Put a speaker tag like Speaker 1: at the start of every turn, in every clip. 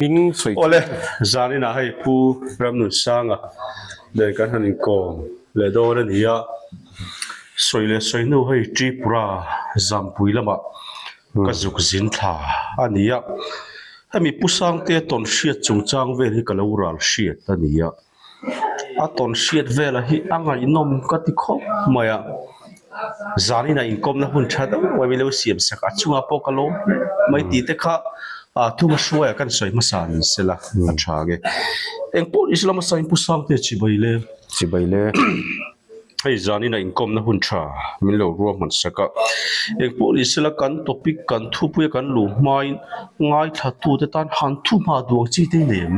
Speaker 1: Hming sawi
Speaker 2: Awle, zaninah hei Pu Ramnunsanga nen kan han inkawm leh dawn a ni a, sawi leh sawi hnu hei Tripura Zampui lamah ka zuk zin thla a ni a, hemi Pu Sangtea tawn hriat chungchang vel hi ka lo ral hriat a ni a. A tawn hriat velah hi a ngaihnawm ka ti khawp mai a, zanin a inkawmna hun tha deuh mai min lo siam sak a chungah pawh ka lawm hle mai tih te kha ah thuma hruaia kan sawi hmasa ni sela a tha ang e. Engpawh ni sela hmasa in Pu Sangte chibai le.
Speaker 1: Chibai le.
Speaker 2: Hei zanin a inkawmna hun tha min lo ruahman sak a, engpawh ni sela kan topic kan thupuia kan luh hmain ngaithlatute tan han thu hma duang chi te i nei em?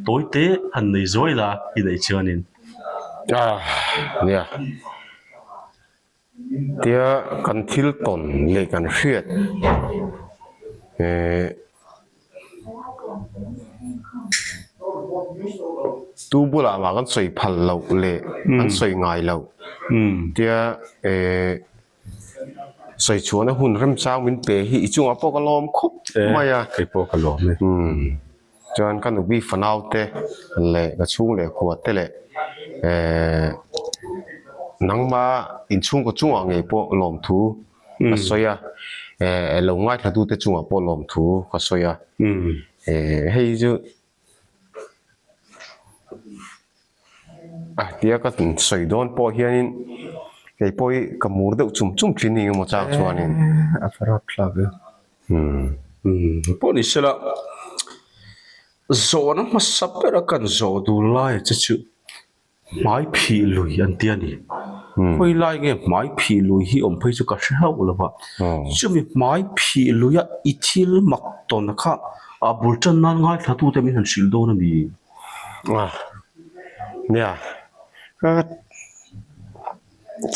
Speaker 2: Tawi te han nei zuai la i neih chuanin.
Speaker 1: Ah nia. Tia kan thil tawn leh kan hriat eh tu bulah mah kan sawi phal loh leh kan sawi ngai loh tia eh sawi chhuahna hun remchang min pe hi i chungah pawh ka lawm khawp mai a.
Speaker 2: Kei pawh ka lawm e.
Speaker 1: Chuan ka nupi fanau te leh ka chhung leh khua te leh eh nangma inchhungkaw chungah ngei pawh lawmthu ka sawi a, eh lo ngaithlatute chungah pawh lawmthu ka sawi a, eh hei chu a tia ka sawi dawn pawh hianin kei pawh hi ka mur deuh chum chum thin ni emaw chang chuanin.
Speaker 2: A farap thlak e. Pawh ni sela zawhna hmasa bera kan zawh dul lai che chu Hmai phih lui an ti a ni. Khawi lai nge hmai phih lui hi awm phei chu ka hre hauh lo va. Chumi hmai phih luia i thil mak tawn kha a bul tan nan ngaithlatute min han hrilh dawn a mi?
Speaker 1: A, nia, ka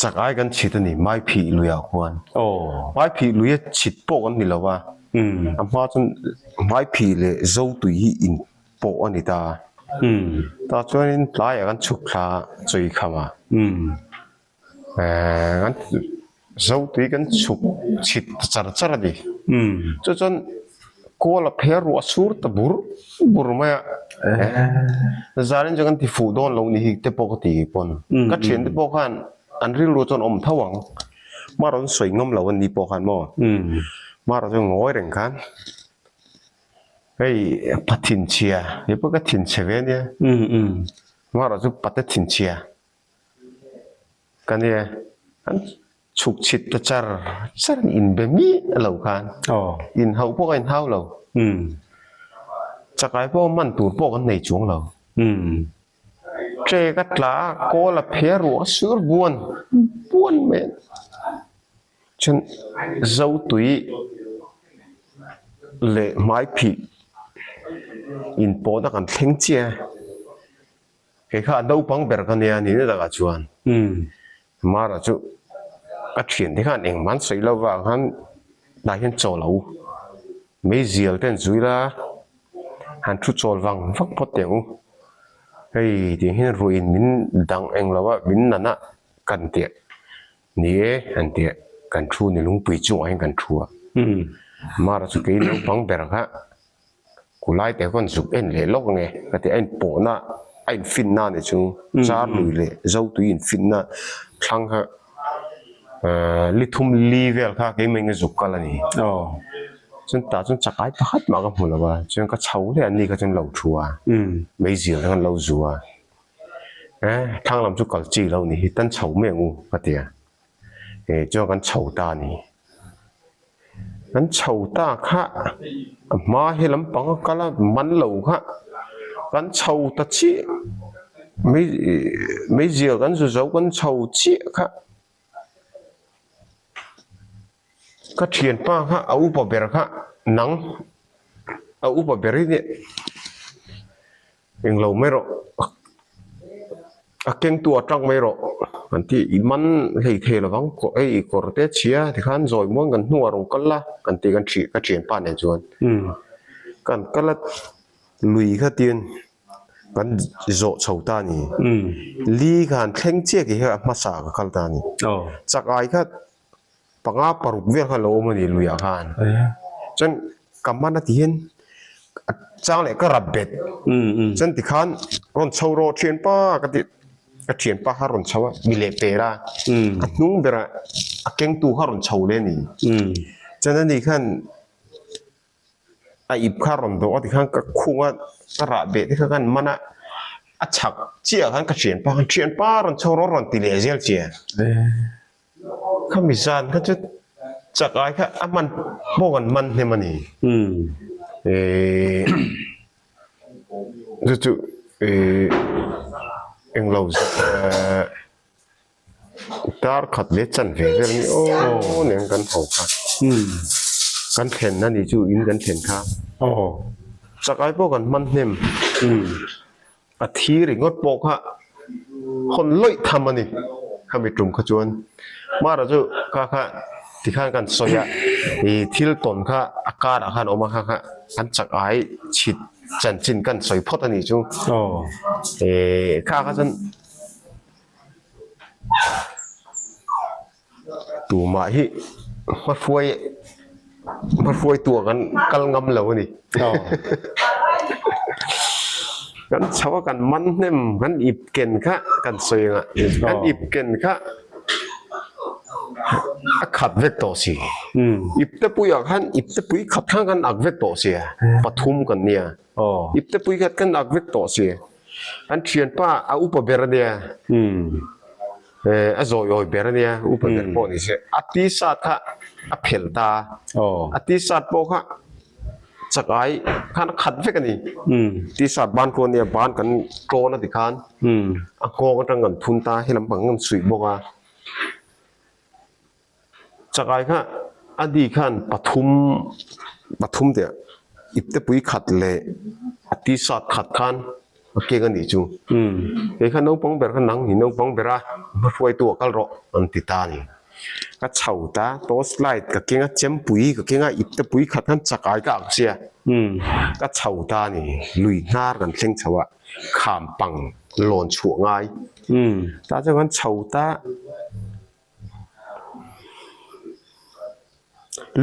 Speaker 1: chak ai kan chhit a ni hmai phih luiah khuan. Hmai phih luia chhit pawh kan ni lo va, a hma chuan hmai phih leh zo tui hi in pawh a ni ta. Tah chuanin tlaiah kan chhuk thla chawi kham a, eh kan zotui kan chhuk chhit ta char char a ni. Chu chuan kawl a pher ruah sur ta bur bur mai a, eh zanin chu kan ti fuh dawn lo ni hi te pawh ka ti pawn. Ka thiante pawh khan an rilru chuan awm tho ang, hmaraw an sawi ngam lo an ni pawh khan maw, hmaraw chu ngawi reng khan. Hei pa thinchhia hei pawh ka thinchhe ve ania hmarah chu pate thinchhia ka nia an chhuk chhit ta char char in be miah lo khan inhauh pawh ka inhau lo chakai pawh man tur pawh kan nei chuang lo ṭe ka tla a kawl a phe ruah a sur buan buan mai a. Chuan Zotui leh Hmaiphih inpawhna kan thleng chiah a, kei kha a naupang ber ka nia nihna takah chuan Mara chu ka thiante khan engmah an sawi lo vang khan tah hian chaw lo meizial te an zui la han thu chawl vang vang phawt teh ang u, hei tiang hian ruih in min dang eng lo a min nan a kan tih. Ni e, an ti a, kan thu ni lungpui chungah hian kan thu a. Mara chu kei naupang ber kha kulai te khawn zuk en leh lawk ange ka ti a, a inpawhna a infinna a ni chu char lui leh zotui infinna thlang kha ahh li thum li vel kha keimah in ka zuk kal a ni. Chuan tah chuan chakai pakhat mah ka hmu lo a, chuan ka chho hle a, ni kha chuan lo thu a, meizial te khan lo zu a. Eh, thlang lam chu kal chi lo ni hi, tan chho mai ang u ka ti a. Eh, chuan kan chho ta a ni. Kan chho ta kha a hma he lampang a kal a, man lo kha kan chho ta chiah mai meizial kan zu zo kan chho chiah kha. Ka thianpa kha a upa ber kha nang a upa ber hi nia. Englo mai rawh a kengtu a tang mai rawh an ti i man hlei thei lovang hei i kawr te chhia tikhan zawi muang kan hnungah rawn kal la kan tih kan ṭhi ka ṭhianpa nen chuan kan kal a lui kha tin kan zawh chho ta a ni li kha han thleng chiah tih kha a hmasa ka kal ta a ni chak ai kha panga paruk vel kha a lo awm a ni luiah khan chuan ka man a ti hian. Chang leh ka rap bet. Chuan tikhan rawn chho rawh thianpa ka tih ka thianpa kha rawn chho a mi leh per a a hnung berah a kengtu kha rawn chho leh a ni. Chuan ani khan a ip kha rawn dawh a tikhan ka khung a ka rah beh te kha khan man a a chhak chiah khan ka thianpa khan thianpa rawn chho rawh rawn ti leh zel che. Khami zan kha chu chak ai kha a hman pawh kan hman hnem a ni. Ehh chu chu ehh englo ehh dar khat leh chanve vel ni aw nen kan ho kha kan thlen a ni chu in kan thlen kha chak ai pawh kan hman hnem. A thi ringawt pawh kha hawn lawih tham a ni. Khami tum kha chuan Mara chu kha kha tikhan kan sawi a, ih thil tawn kha a karah khan awm a kha kha an chak ai chhit chanchin kan sawi phawt a nih chu. Ih kha kha chuan Tumah hi hmahruai hmahruaitu ah kan kal ngam lo a ni. Kan chho a kan man hnem kan ip ken kha kan sawi ang a, kan ip ken kha a khat vek tawh si. Ip te puiah khan ip te pui khat khan kan ak vek tawh sia, pathum kan nia. Ip te pui khat kan ak vek tawh si. An thianpa a upa ber a nia. A zawi awi ber a nia, upa ber pawh ni se. A t-shirt kha a phel ta a, a t-shirt pawh kha chak ai khan a khat vek a ni. T-shirt ban tlawn nia, ban kan tlawn a ti khan a nghawng atang kan thun ta, he lampang kan suih bawk a. Chakai kha a di khan pathum pathum teh iptepui khat leh a t-shirt khat khan a keng a nih chu. Kei kha naupang ber kha nang hi naupang ber a hmahruaitu ah kal rawh an ti ta a ni. Ka chho ta torch light ka keng a chempui ka keng a iptepui khat khan chakai ka ak sia ka chho ta a ni. Lui hnar kan thleng chho a kham pang lawn chhuah ngai tah chuan kan chho ta.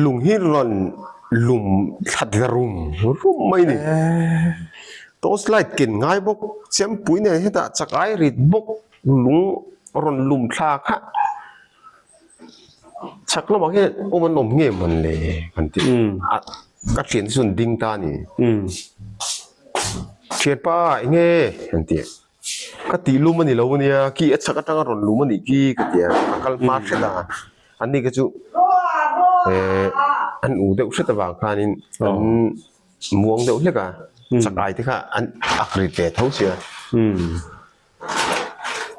Speaker 1: Lung hi rawn lum thlat ve rum rum mai a ni. Torch light ken ngai bawk chempui nen hetah chak ai rit bawk lung rawn lum thla kha chhak lamah hian awm an awm nge mawn le kan ti a ka thian te chu an ding ta a ni. Thianpa eng nge an ti a. Ka tih lum a ni lo ania, ki a chhak atanga rawn lum a nih ki ka ti a, ka kal hma hret a, an ni kha chu eh an u deuh hret avang khanin an muang deuh hlek a, chak ai te kha an ak rit ve tho sia,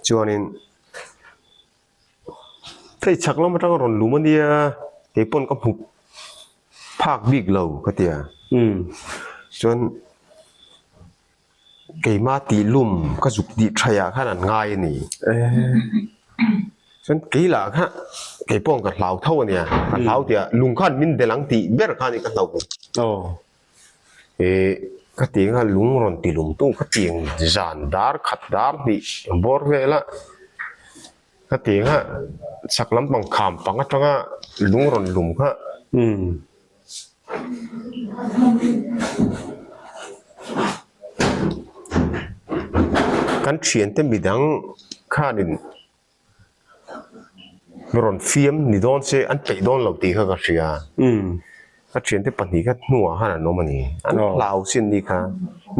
Speaker 1: chuanin. Hei chhak lam atanga rawn lum ania keipawn ka hmu phak bik lo ka ti a chuan keima tih lum ka zuk tih thaiah khan an ngai a ni chuan kei lah kha keipawn ka hlau tho ania ka hlau tih ah lung khan min bel ang tih ber kha ani ka hlau ih ka ti anga lung rawn ti lum tung ka tiang zan dar khat dar hnih bawr vel a ka ti anga chhak lampang kham pang atanga lung rawn lum kha kan thiante midang khanin. Rawn fiam ni dawn se an peih dawn lo tih kha ka hria. Ka thiante pahnih kha hnuah khan an awm a ni. An hlau sin ni kha.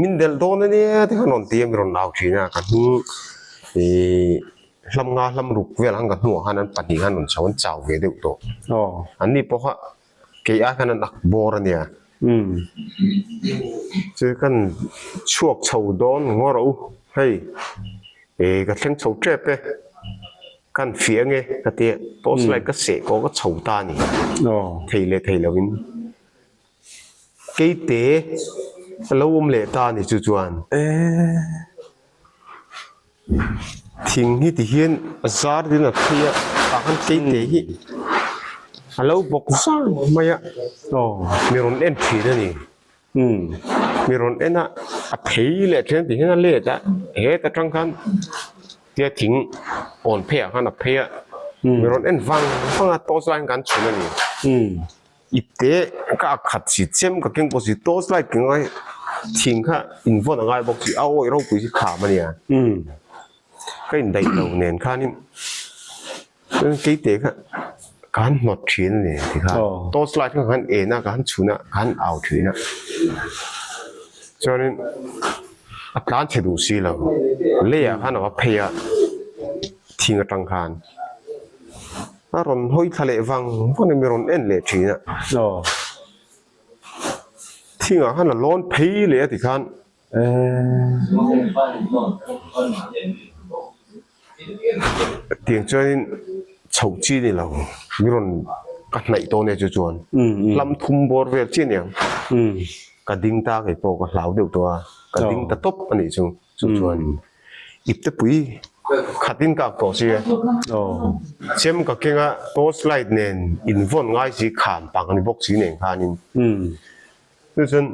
Speaker 1: Min delh dawn a nia ti khan rawn ti a, mi rawn au thin a. Ka hnung ih hlam nga hlam ruk vel ang ka hnuah khan an pahnih khan rawn chho an chau ve deuh tawh. An ni pawh kha kei ai khan an ak bawr a nia. Chu kan chhuak chho dawn ngaw rawh u hei. Ih ka thleng chho tep e, kan fiah ange ka tia torch light ka seh kawh ka chho ta a ni, thei leh thei lovin keite a lo awm leh ta a ni chu chuan thing hi ti hian a zar din a phei a tah khan keite hi a lo bawk zar mai a mi rawn en thin a ni. Umm mi rawn en a, a phei leh then tih hian a let a, heta tang khan tia thing awn phei ah khan a phei a, mi rawn en vang vang a torch light kan chhun a ni, ipte ka ak khat si chem ka keng pawh si torch light ke ngai. Thing kha invawn a ngai bawk si, a awih ropui hi kham a nia. Ka indaih lo nen khanin chuan keite kha ka han hnawt thin a ni ti khan torch light kha ka han en a, ka han chhun a, ka han au thin a. Chuanin a tlan chhe duh si lo, leiah khan a va phei a thing atang khan. A rawn hawi thla leh vang vang in mi rawn en leh thin a. Thingah khan a lawn phei leh a ti khan. Tiang chuanin chhoh chi ni lo mi rawn ka hnaih tawh nia chu chuan hlam thum bawr vel chiah aniang ka ding ta kei pawh ka hlau deuh tawh a ka ding ta tawp a nih chu chu chuan ipte pui khatin ka ak tawh sia chem ka keng a torch light nen invawn ngai si kham pang a ni bawk si nen khanin chu chuan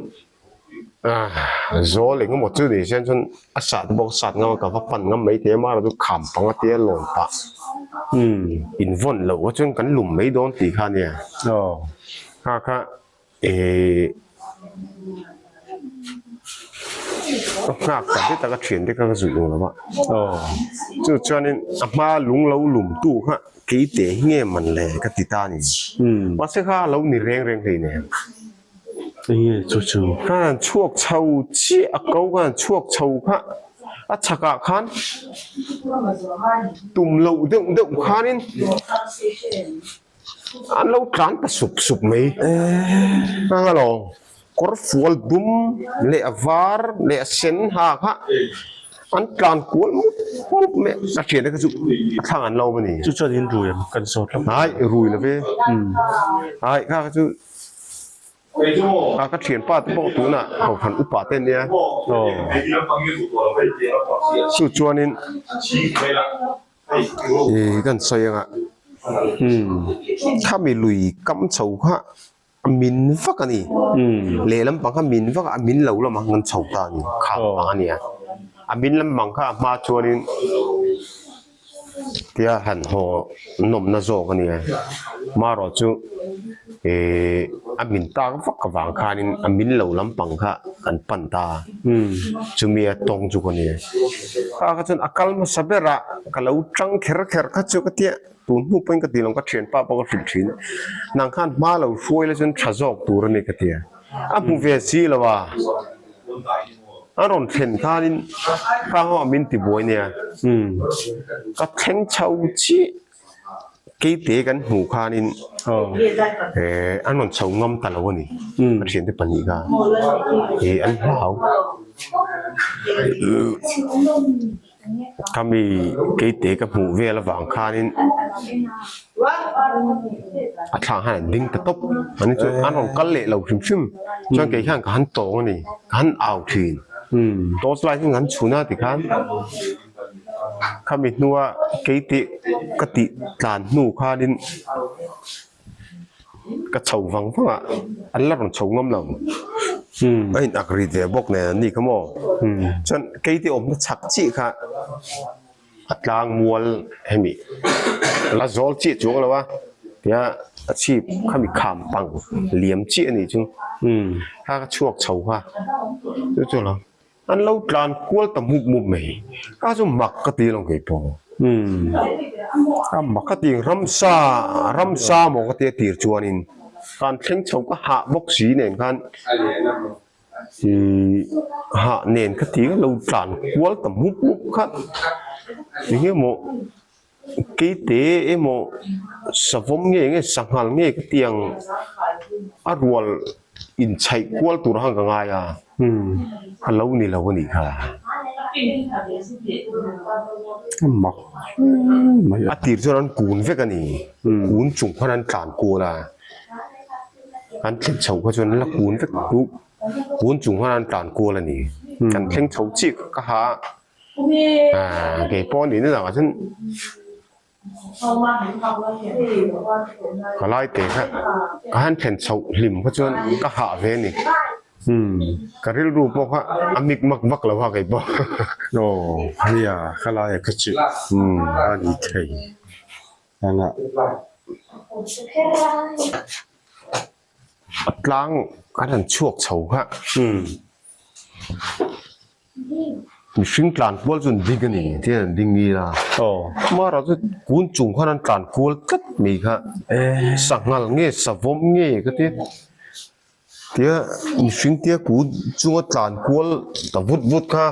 Speaker 1: Zawl eng emaw chu ni hian chuan a sat bawk sat ngam a ka va pan ngam mai thei a mara chu kham pang a tia lawn pah invawn loh kha chuan kan lum mai dawn tih kha ania kha kha ehh ka nghak ta hle tak a thian te kha ka zuih lo va chu chuanin a hma lung lo lum tu kha keite hi nge man le ka ti ta a ni mahse kha a lo ni reng reng hleinem.
Speaker 2: Enge chu chu?
Speaker 1: Khan chhuak chho chiah a ko khan chhuak chho kha a chhakah khan tum loh deuh deuh khanin an lo tlan ta sup sup mai. Hello kawr fual dum leh a var leh a sen ha kha an tlan kual mup mup mai a, a thiante kha chu a thlang an lo awm a ni.
Speaker 2: Chu chuan in rui em? Kan zawt hlauh.
Speaker 1: Ai rui lo ve. Ai kha kha chu. A ka thianpa te pawh tunah kohhran upa te ania chu chuanin ih kan sawi anga khami lui kam chho kha a min vak a ni lehlam pang kha min vak a a min lo lamah khan kan chho ta a ni kham pang a nia a min lampang kha a hma chuanin. Tia han haw nawmna zawk a nia. Marawh chu ihh a min tak vak avang khanin a min lo lampang kha kan pan ta a, chumi a tawng chu ka nia. Kha kha chuan a kal hmasa ber a, ka lo tang kher kher kha chu ka tia tun hnu pawhin ka ti lo ka thianpa pawh ka hrilh thin a, nang khan hma lo hruai la chuan tha zawk tur a ni ka tia. A hmu ve si lo a. A rawn thlen khanin ka nghawh min ti buai nia. Ka thleng chho chiah keite kan hmuh khanin eh an rawn chho ngam ta lo a ni. Ka thiante pahnih kha ih an hlau. Khami keite ka hmuh vel avang khanin a thlang khan an ding ta tawp ani chu an rawn kal leh lo hrim hrim chuan kei hian ka han tawng a ni ka han au thin torch light hi an chhun a tikhan khami hnua keite ka tih tlan hnu khanin. Ka chho vang vang a, an la rawn chho ngam lo. A in ak rit ve bawk nen an ni kha maw. Chuan keite awmna chhak chiah kha a tlang mual hemi la zawl chiah chuang lo a, tia a chhip khami kham pang liam chiah a nih chu. Kha ka chhuak chho kha chu chu lo. An lo tlan kual ta mup mup mai. Ka chu mak ka ti lo kei pawh. A mak ka ti ramsa ramsa maw ka tia tir chuanin kan thleng chho ka hah bawk si nen khan ih hah nen ka ti lo tlan kual ta mup mup kha eng emaw Keite emaw savawm nge nge sanghal nge ka ti ang a rual inchhaih kual tur khan ka ngai a, a lo ni lo a nih kha. A tir chuan an kun vek a ni, kun chung khan an tlan kual a, an thlen chho kha chuan an la kun vek kun chung khan an tlan kual a ni, kan thleng chho chiah ka ha a. Aaa kei pawh ni na dangah chuan ka lai te kha ka han thlen chhoh hlim kha chuan ka hah ve a ni ka rilru pawh kha a mik mak vak lo a kei pawh
Speaker 2: aw nia ka lai a ka chih a ni thei engah.
Speaker 1: A tlang kan han chhuak chho kha. Mihring tlan kual chu an ding a ni tihian an ding ngil a. Mara chu kun chung khan an tlan kual tlat mai kha. Sanghal nge savawm nge ka ti. Tia mihring tia kun chunga tlan kual ta vut vut kha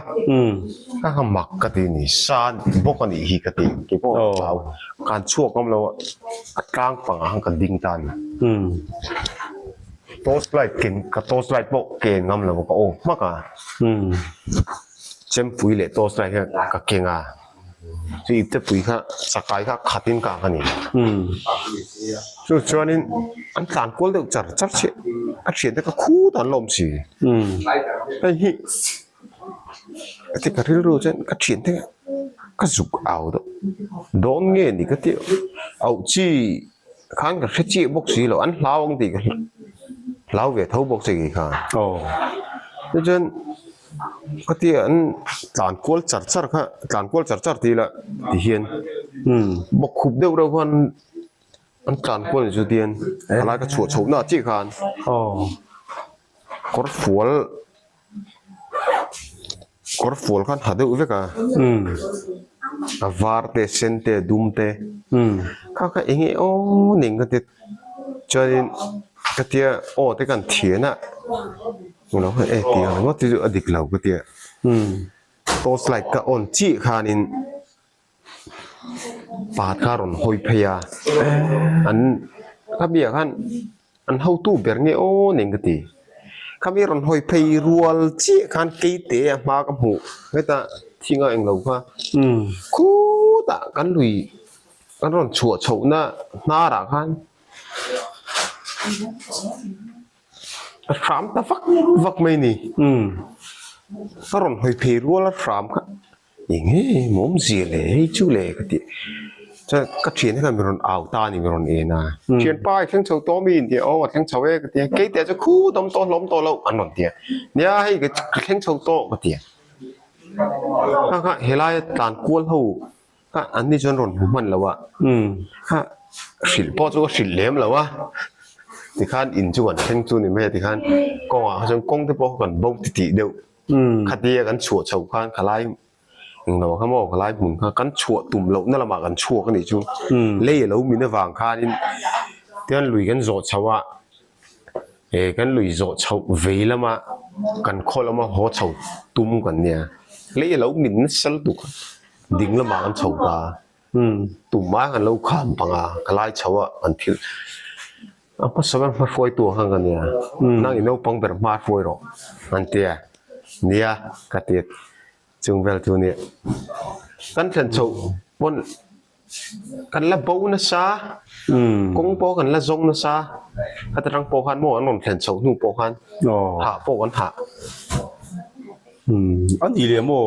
Speaker 1: kha kha mak ka ti a ni. Sa bawk a nih hi ka ti. Keipawh ka hlau. Kan chhuak awm lo a, a tlang pangah khan ka ding ta a ni. Torch light ken ka torch light pawh ken ngam lo ka off hmak a. Chempui leh torch light hian ka keng a. Chu iptepui kha chakai kha khatin ka ang a ni. Chu chuanin an tlan kual deuh char char chiah a thian te kha khut an lawm si. Hei hi ka ti ka rilru chuan ka thian te ka zuk au deuh dawn nge ni ka ti auh chi. Khan ka hre chiah bawk si lo, an hlau ang tih ka hlau ve tho bawk che kei kha. Tichuan ka tia an tlan kual char char kha, tlan kual char char tih lah ti hian bawk khup deuh reuh khan an tlan kual ni chu tian a lai ka chhuah chhoh na chiah khan kawr fual. Kawr fual khan ha deuh vek a a var te sen te a dum te kha kha eng nge aw ning ka ti chuanin ka tia aw te kan thian a englo khan e tih ang ringawt te chu a dik lo ka tia torch light ka on chiah khanin. Pa kha rawn hawi phei a an khami ah khan an hotu ber nge aw nen ka ti khami rawn hawi phei rual chiah khan keite a hma ka hmuh heta thing a englo kha khutah kan lui kan rawn chhuah chhoh na hnar ah khan. A hram ta vak vak mai a ni. A rawn hawi phei rual a hram kha eng nge mawm zia le hei chu le ka ti. Chuan ka thian te khan min rawn au ta a ni min rawn en a. Thianpa i thleng chho tawh mi inti a aw a thleng chho e ka ti a. Keite chu khut awm tawh hlawm tawh loh an rawn ti a. Nia hei ka thleng chho tawh ka ti a. Kha kha helaia tlan kual ho Kha an ni chuan rawn hmu hman lo a, kha hrilh pawh chu ka hrilh lem lo a, tikhan in chu kan thleng chu ni mai a tikhan kawngah kha chuan kawng te pawh kha kan bo ti tih deuh khatia kan chhuah chhoh khan khalai englo kha maw khalai hmun kha kan chhuah tum lohna lamah kan chhuak a nih chu lei a lo min avang khanin tichuan lui kan zawh chho a. He kan lui zawh chhoh vei lama kan khaw lama haw chho tum kan nia lei a lo min nasa lutuk a ding lamah kan chho ta tum ai kan lo kham pang a ka lai chho a kan thil a hmasa ber hma hruaitu ang khan ka nia nang i naupang ber hma hruai rawh an tia nia ka ti chung vel chu nia kan thlen chhoh pawn. Kan la bo nasa, kawng pawh kan la zawng nasa, khata tang pawh khan maw an rawn thlen chhoh hnu pawh khan hah pawh kan hah.
Speaker 2: A ni leh maw?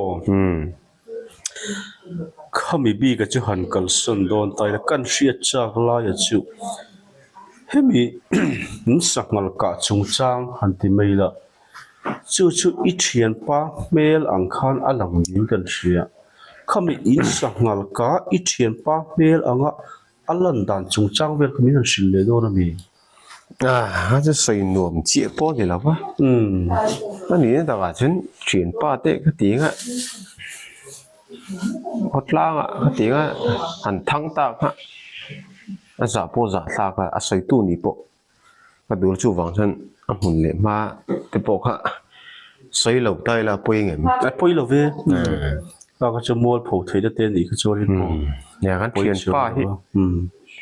Speaker 2: Khami bika chu han kalsawn dawn ta ila kan hriat chak laia chu hemi in sanghal kah chungchang han ti mai ila Chu chu i thianpa hmel ang khan a lang niin kan hria. Khami in sanghal ka i thianpa hmel anga a lan dan chungchang vel kha min han hrilh leh dawn a mi?
Speaker 1: A chu sawi nuam chiah pawh a ni lo va. A nihna takah chuan thianpa te ka ti anga khawtlangah ka ti anga han thang tak kha a zah pawh zah thlak a, a sawitu ni pawh. Ka dul chu vang chuan a hmun leh hma te pawh kha sawi lo ta ila a pawi ngem.
Speaker 2: A pawi lo ve. Ka kha chu mual pho theih na te nih kha chuan in pawh.
Speaker 1: Nia kan thianpa hi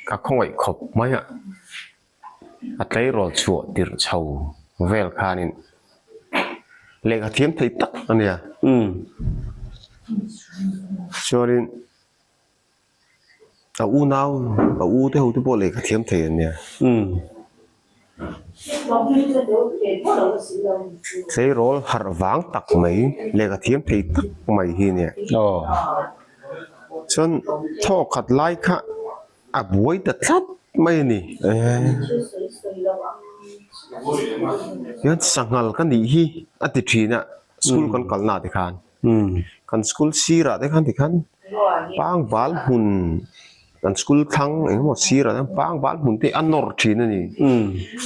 Speaker 1: ka khawngaih khawp mai a, a tleirawl chhuah tirh chho vel khanin lehkha thiam thei tak a nia. Chuanin. A unau, a u te ho te pawh lehkha thiam thei an nia. Tleirawl harh vang tak mai, lehkha thiam thei tak mai hi a nia. Chuan thaw khat lai kha a buai ta tlat mai a ni. Hian sanghal ka nih hi a ti thin a, school kan kalna ah te khan. Kan school sirah te khan tikhan pangbal hmun kan school thlang eng emaw sirah hian pangbal hmun te a nawr thin a ni.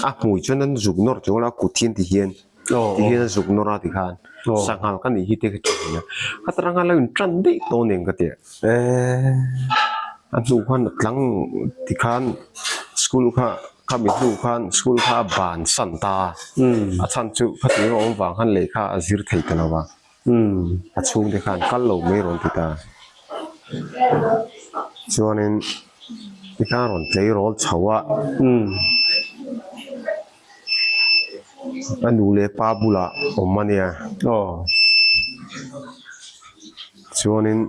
Speaker 1: A hmui chuan an zuk nawr chung a kut hian ti hian. Ti hian a zuk nawr a ti khan sanghal ka nih hi te ka ti thin a. Ka taranga lo in tan daih tawh nen ka ti a. A hnu khan a tlang ti khan school kha khami hnu khan school kha a ban san ta a. A chhan chu khatiang a awm vang khan lehkha a zir thei ta lo va. A chhungte khan kal lo mai rawn ti ta. Chuanin tikhan a rawn tleirawl chho a. A nu leh pa bulah awm a nia. Chuanin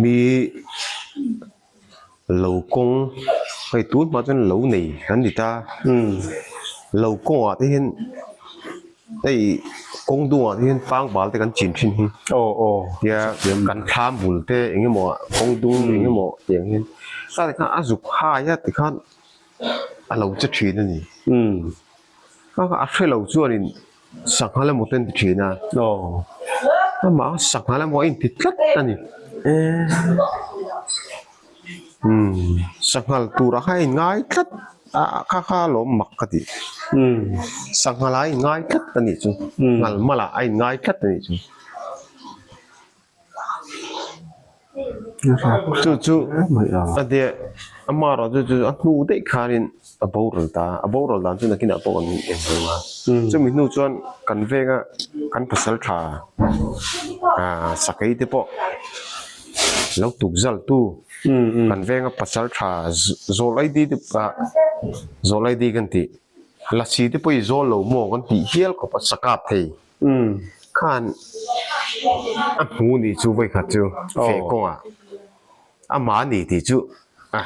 Speaker 1: mi lo kawng hei tun hma chuan lo nei kan ni ta. Lo kawngah te hian hei kawng dungah te hian pangbal te kan chin thin hi. Tia kan thlam bul te eng emaw kawng dung eng emaw tiang hian kha a zuk hai a tikhan a lo che thin a ni. Kha kha a hre lo chuanin sanghal emaw te an ti thin a. Amah kha sanghal emaw a inti tlat a ni. Sanghal turah kha a inngai tlat a kha kha alawm mak ka ti. Sanghal ah a inngai tlat a nih chu. Nghal malah a inngai tlat a nih chu. Chu chu a de ama erawh chu chu a hnu daih khanin a boral ta a boral dan chu nakinah pawh kan en hlawm a chumi hnu chuan kan venga kan pasal tha ah sakei te pawh lo tuk zal tu kan venga pasal tha zawl aidi te ah zawl aidi kan tih lasi te pawh i zawl lo maw kan tih hial khawp a sakap thei. Khan a hmu ni chu vawikhat chu feh kawngah amah a ni tih chu a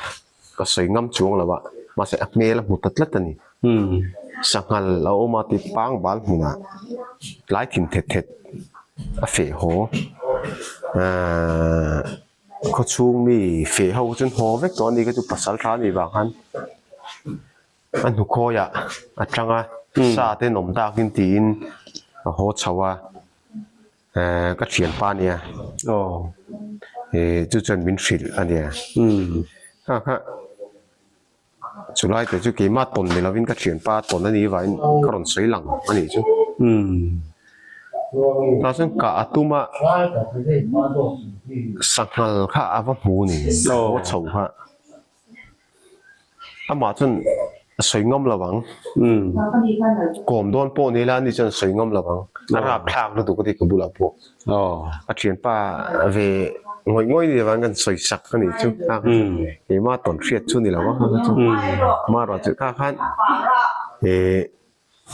Speaker 1: ka sawi ngam chuang lo a, mahse a hmel a hmu ta tlat a ni. Sanghal a awm a tih pangbal hmunah tlai thin thet thet a feh haw ahh khawchhung mi feh ho chu an haw vek tawh a ni kha chu pasal tha a nih vang khan. A hnukhawiah a tang a, sa te an awm dakin tiin a haw chho a, eh ka thianpa a nia, eh chu chuan min hrilh a nia, kha kha chulai te chu keimah tawn ni lovin ka thianpa tawn a nih vangin ka rawn sawi lang a nih chu. Tah chuan kah a tum a, sanghal kha a va hmu a ni, a haw chho kha. Amah chuan a sawi ngam lo ang. Kawm dawn pawh ni ila ani chuan a sawi ngam lo ang. A rapthlak lutuk a ti ka bulah pawh. A thianpa ve ngawih ngawih ni avangin kan sawi sak a nih chu. Keimah tawn hriat chu ni lo a Amaherawh chu kha khan eh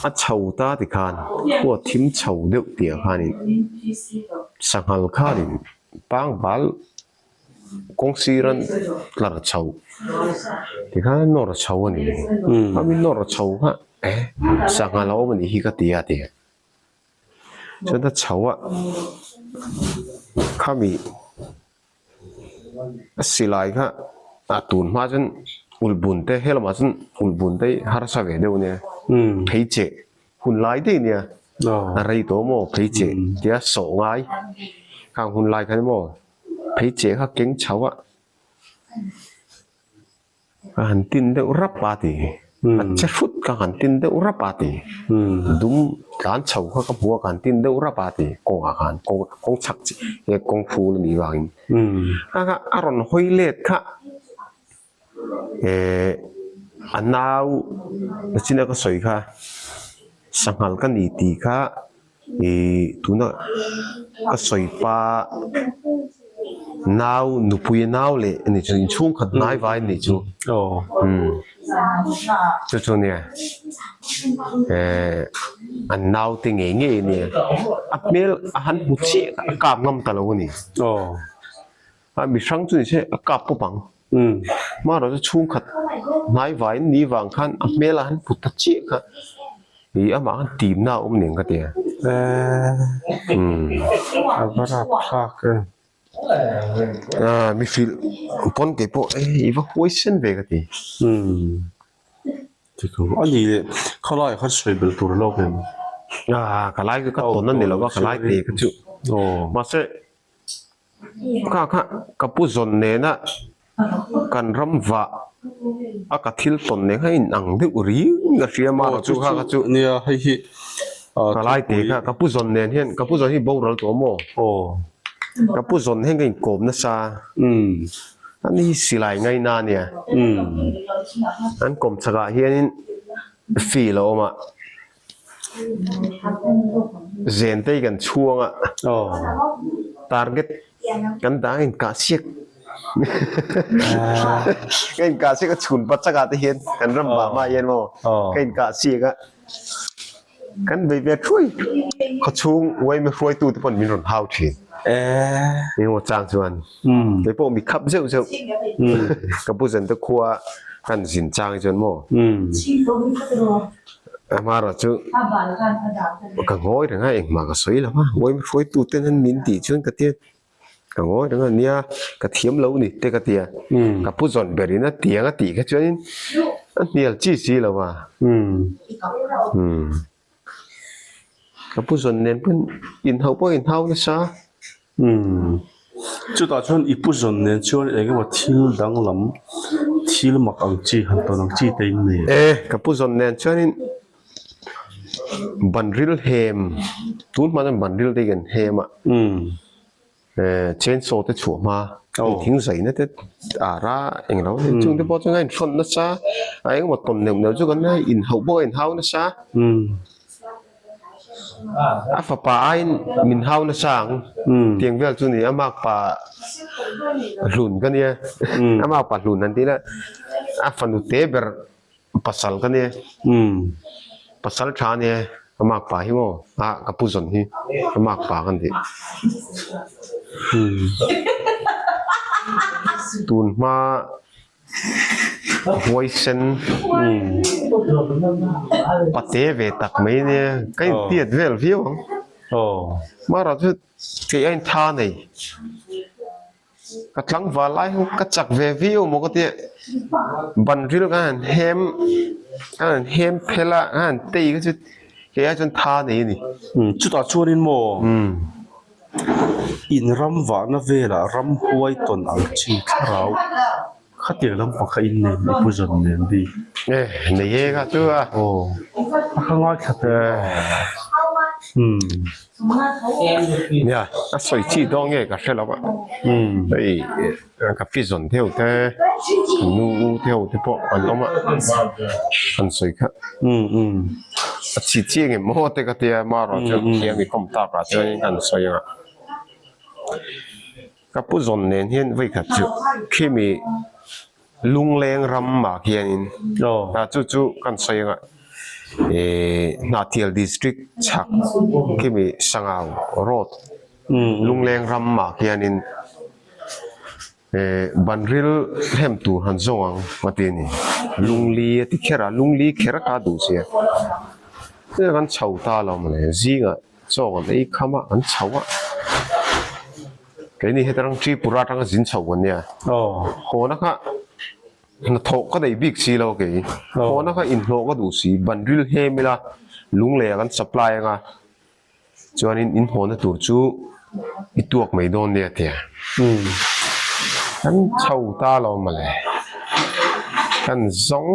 Speaker 1: a chho ta ti khan khua thim chho deuh tih ah khanin sanghal khanin pangbal Kawng sir an tlar chho tikhan an nawr chho a ni a mi nawr chho kha eh sangha lo awm a nih hi ka ti a ti chuan a chho a khami a silai kha a tun hma chuan ulhbun te helamah chuan ulhbun te hi harsa ve deuh a nia phei cheh hun lai daih a nia a rei tawh maw phei cheh tia sawh ngai khang hun lai khan maw. Phei cheh kha keng chho a, a han tin deuh rap a ti, a che hrut kha han tin deuh rap a ti, dum tlan chho kha ka hmu a ka han tin deuh rap a ti kawngah khan kawng kawng chhak chi he kawng phul a nih vangin kha kha a rawn hawi let kha eh a nau nachina ka sawi kha sanghal ka ni tih kha. Ih tuna ka sawi pa nau nupui nau leh a nih chu inchhung khat hnai vai a nih chu umm chu chu nia eh an nau te ngei ngei a nia a hmel a han hmu chiah a kap ngam ta lo a ni a mi hrang chu ni se a kap pawp ang hmanraw chu chhungkhat hnai vaiin ni vang khan a hmel a han hmu ta chiah kha ih amah khan timna a awm nen ka ti a
Speaker 2: a va rapthlak em
Speaker 1: ah mi hrilh pawn kei pawh i va huai sen ve ka ti
Speaker 2: a ni leh khawlai ah khan sawi belh tur a lo awm em
Speaker 1: ah ka lai chu ka tawn a ni lo va ka lai te kha chu mahse Kha kha ka pu zawn nena. Kan ram vah a ka thil tawn nen kha in ang deuh riau ka hria marawh chu kha kha chu
Speaker 2: Nia hei hi
Speaker 1: ka lai te kha ka pu zawn nen hian ka pu zawn hi boral tawh maw?
Speaker 2: Aw.
Speaker 1: Ka pu zawn hian ka inkawm nasa. Ani hi silai ngaina a nia. An kawm chakah hianin field a awm a. Zentei kan chhuang a, target kan dang inkah siak ka inkah siak a chhun pa chakah te hian kan ram vah hma hian maw ka inkah siak a, kan bei ve thuai khawchhung uaime hruaitu te pawn min rawn hau thin engemaw chang chuan. Kei pawh mi khap zeuh zeuh ka pu zan te khua kan zin chang hi chuan maw amarawh chu ka ngawi reng a engmah ka sawi lo a ngawi hruaitu ten an min tih chuan ka tia ka ngawi reng a nia ka thiam lo ni te ka tia ka pu zawn ber in a tiang a tih kha chuan in a hnial chi si lo a Ka pu zawn nen pawn inhauh pawh inhau nasa.
Speaker 2: Umm. Chutah chuan i pu zawn nen chuan eng emaw thil danglam, thil mak ang chi, han tawn ang chi te in nei
Speaker 1: E, ka pu zawn nen chuanin banril hem, tun hma chuan banril te hi kan hem a.
Speaker 2: Umm.
Speaker 1: Chainsaw te chhuah hma hei thing zaina te ara eng lo ni chung te pawh chuan a inhrawn nasa a engemaw tawn neuh neuh chu kan inhauh pawh a inhau nasa a fapa aiin min hau nasa ang tiang vel chu ni a makpa hlun ka nia a makpa hlun an tih na a fanu te ber Pasal ka nia. Pasal tha ania ka makpa hi maw ah ka pu zawn hi ka makpa ka ni. Tun hma huaisen pate ve tak mai ania ka intiat vel viau ang. Mara chu kei a intha nei. Ka tlangval lai ho ka chak ve viau maw ka tia ban ril ka han hem ka han hem phel a ka han tei kha chu kei ai chuan tha nei a ni.
Speaker 2: Umm chutah chuanin maw in ram vahna velah ramhuai tawn ang chi thlarau Khatiang lampang kha in nei i pu zawn nen bik.
Speaker 1: E nei e kha chu a.
Speaker 2: Aw a kha ngaithla teh a. Umm.
Speaker 1: Nia a sawi chi dawn nge ka hre lo a.
Speaker 2: Umm.
Speaker 1: Hei ka pi zawn deuh te nu u deuh te pawh an awm a an sawi kha.
Speaker 2: Umm umm.
Speaker 1: A chi chiang em maw te ka tia marawh chu thiam i kawm tak ah chuan an sawi ang a. Ka pu zawn nen hian vawikhat chu khimi lungleng ram ah khianin ah chu chu kan sawi anga ihh Hnahthial district chhak khimi Sangau road lungleng ram ah khianin ihh banril hem tur han zawng ang a ti a ni lungli a ti kher a lungli kher a ka duh sia kan chho ta lo mawle zingah. Chaw kan ei kham a, an chho a. Keini heta rang Tripura atanga zin chho kan nia. Hawna kha hnathawh ka nei bik si lo kei. Hawna kha inhlawh ka duh si, ban ril hem ila lunglei ah kan supply anga chuanin in hawna tur chu i tuak mai dawn nia tia. Kan chho ta lo mawle. Kan zawng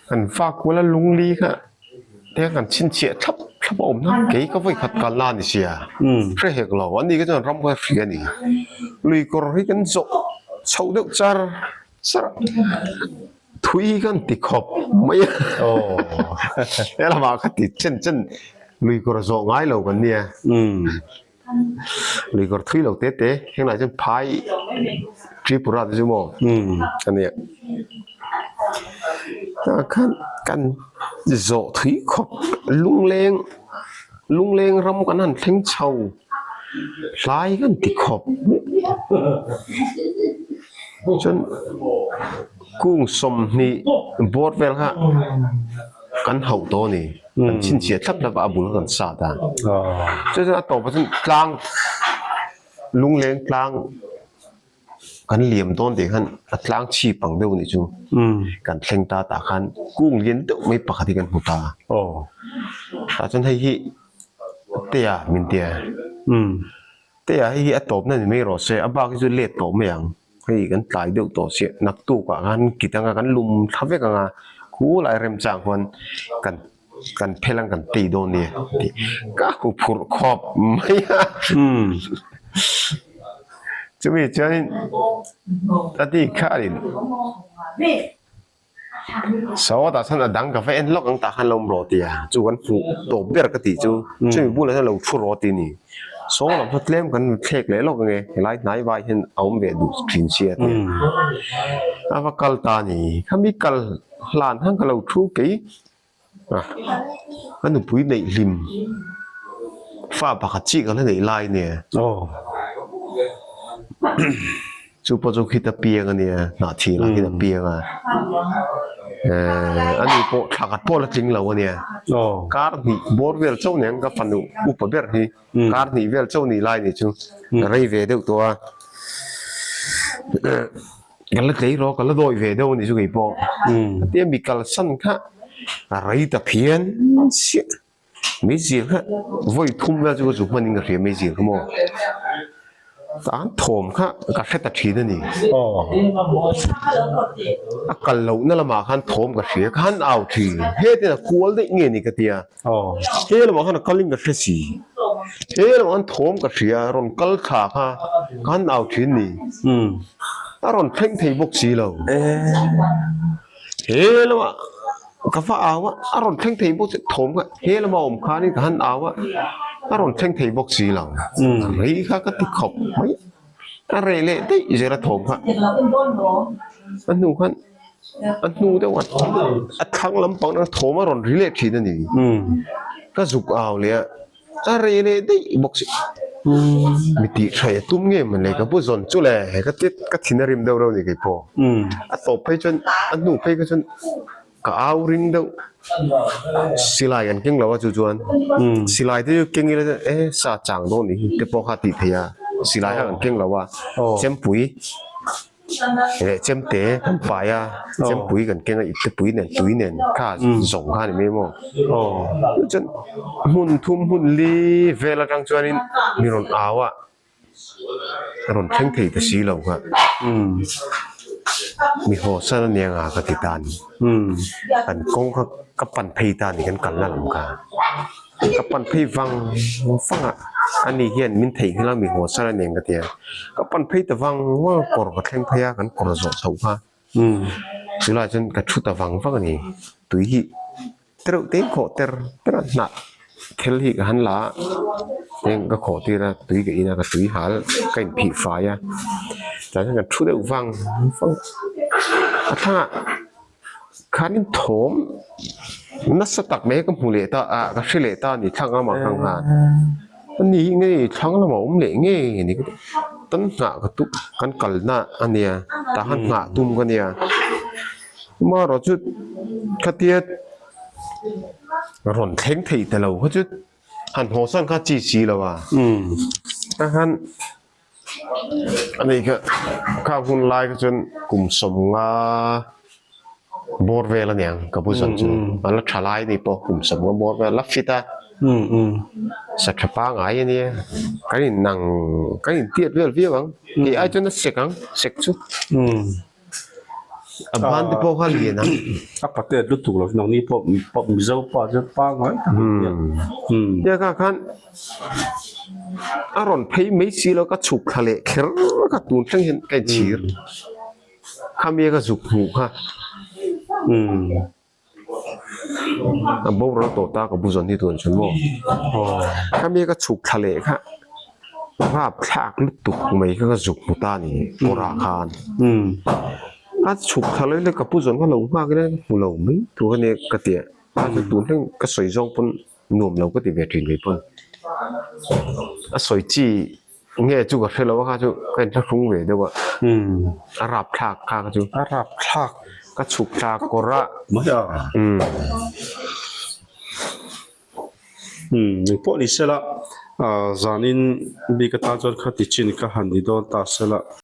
Speaker 1: kan vak kual a lungli kha. Tiang kan chhinchhiah thlap thlap a awm na kei ka vawi khat kalna a ni sia hre hek lo ani ka chuan ram kha hria a ni lui kawr hi kan zawh chhoh deuh char char a thui kan ti khawp mai a he lamah ka ti chen chen lui kawr zawh ngai lo kan nia. Lui kawr thui lo te te heng lai chuan phai Tripura te chu maw a nia tah khan kan zawh thui khawp lungleng lungleng ram kan han thleng chho hlai kan ti khawp chuan kung 20 bawr vel kha kan hauh tawh a ni. Kan chhinchhiah thlap thlap a, a bul kha kan sat a. Chu chuan a tawpah chuan tlang lungleng tlang kan liam dawn tih khan a tlang chhip ang deuh anih chu kan thleng ta tah khan kung lian deuh mai pakhat hi kan hmu ta a. Tah chuan hei hi Tea min ti a. Tea hei hi a tawpna ni mai rawh se, a bak hi chu let tawh mai ang. Hei kan tlai deuh tawh chiah naktuk ah khan kit anga kan lum thla vek anga khulai remchang khuan kan kan phel ang kan tei dawn nia tih ka hu phurh khawp mai a. Chumi chuanin a ti khanin Sawtah chuan a dang ka va en lawk ang tah khan lo awm rawh ti a, chu kan hmuh tawp ber ka tih chu chumi bulah hian lo thu rawh ti a ni. Saw lam chu tlem kan thlek leh lawk ange helai hnai vai hian a awm ve duh thin sia ti a. A va kal ta a ni, khami kal hlan khan ka lo thu kei. A, ka nupui neih hlim fa pakhat chiah ka la neih lai ania.
Speaker 2: Aw.
Speaker 1: Chu pawh chu khita piang ania, hnahthih lah khita piang a. Eh, ani pawh thla khat pawh la tling lo ania.
Speaker 2: Aw.
Speaker 1: Kar hnih bawr vel chauh nen ka fanu upa ber hi kar hnih vel chauh nih lai ni chu rei ve deuh tawh a. Ka la tlei rawh, ka la dawi ve deuh a ni chu kei pawh. Tia mi kalsan kha a rei ta phian chiah. Meizil kha vawi thum vel chu ka zu hman in ka hria meizil kha maw. Tan thawm kha ka hre ta thin a ni. A kal lohna lamah khan thawm ka hria, ka han au thin. Hetin a kual daih nge ni ka tia. He lamah khan a kal in ka hre si. He lamah khan thawm ka hria, rawn kal thla kha ka han au thin ni. A rawn thleng thei bawk si lo. He lamah ka va au a, a rawn thleng thei bawk si, thawm kha he lama awm khanin ka han au a, a rawn thleng thei bawk si lo. Rei kha ka ti khawp mai a, a reh leh daih zel a thawm kha. A hnu khan. A hnu deuh a a thlang lampang atang thawm a rawn ri leh thin a ni. Ka zuk au leh a, a reh leh daih bawk si. Mi tih tha a tum nge maw le ka pu zawn chu le ka ti ka thin a rim deuh reuh a ni kei pawh. A tawp phei chuan a hnu phei kha chuan ka au ring deuh silai an keng lo a chu chuan silai te chu keng ila chuan e sa chang dawn nih hi te pawh kha a tih theih a silai kha kan keng lo a chempui. Leh chemte kan pai a, chempui kan keng a iptepui nen tui nen kha zawng kha a ni mai maw. Chuan hmun thum hmun li vel atang chuanin mi rawn au a, a rawn thleng thei ta si lo kha. Mi hawsan a nia nga ka ti ta a ni. Kan kawng kha ka pan phei ta a ni kan kalna lam kha. Ka pan phei vang vang a, ani hian min theihnghilh a mi haw sar a nen ka ti a, ka pan phei ta vang vang a kawr ka thleng phei a kan kawr zawh chhoh kha chulaiah chuan ka thu ta vang vang a ni, tui hi tereuh te in khawh ter ter a hnah thil hi ka han la a eng ka khawh tir a tui ka in a ka tui hal ka inphih fai a tah chuan ka thu deuh vang vang a thlangah. Khanin thawm nasa tak mai ka hmu leh ta a ka hre leh ta a ni thlang lamah khan khan a ni hi nge thlang lamah a awm leh ngei a ni ka ti tan nghah ka tum kan kalna a nia tah khan nghah tum ka nia amaherawh chu khatia rawn thleng thei ta lo kha chu han haw san kha chi si lo a tah khan. A nih kha khang hun lai kha chuan kum sawmnga bawr vel a niang ka pu zawn chu a la tha lai a ni pawh kum sawmnga bawr vel a la fit a sa tha pangai a nia kan in nang kan in tiat vel viau ang tih ai chuan a sek ang sek chu. A ban te pawh kha lian ang.
Speaker 2: A patet lutuk lo nangni pawh pawh Mizo pa chu pangngai tak a nia.
Speaker 1: Nia kha khan a rawn phei mai si lo ka chhuk thla leh kher kha tun thleng hian ka inchhir. Khami ka zuk hmuh kha. A boral tawh ta ka bu zawn hi tun chuan maw khami ka chhuk thla leh kha rap thlak lutuk mai kha ka zuk hmu ta a ni kawrah khan a chhuk thla leh le ka pu zawn kha lo nghak ila hmu lo mai tur a nia ka ti a tun thleng ka sawi zawng pawn nuam lo ka ti ve thin mai pawn a sawi chi nge chu ka hre lo a kha chu ka inthlahrung ve deuh a a rap thlak kha kha chu
Speaker 2: a rap thlak
Speaker 1: ka chhuk thla kawr a
Speaker 2: mai a
Speaker 1: umm
Speaker 2: umm engpawh ni sela ah zanin bik atan chuan kha ti chin ka han ni dawn ta sela.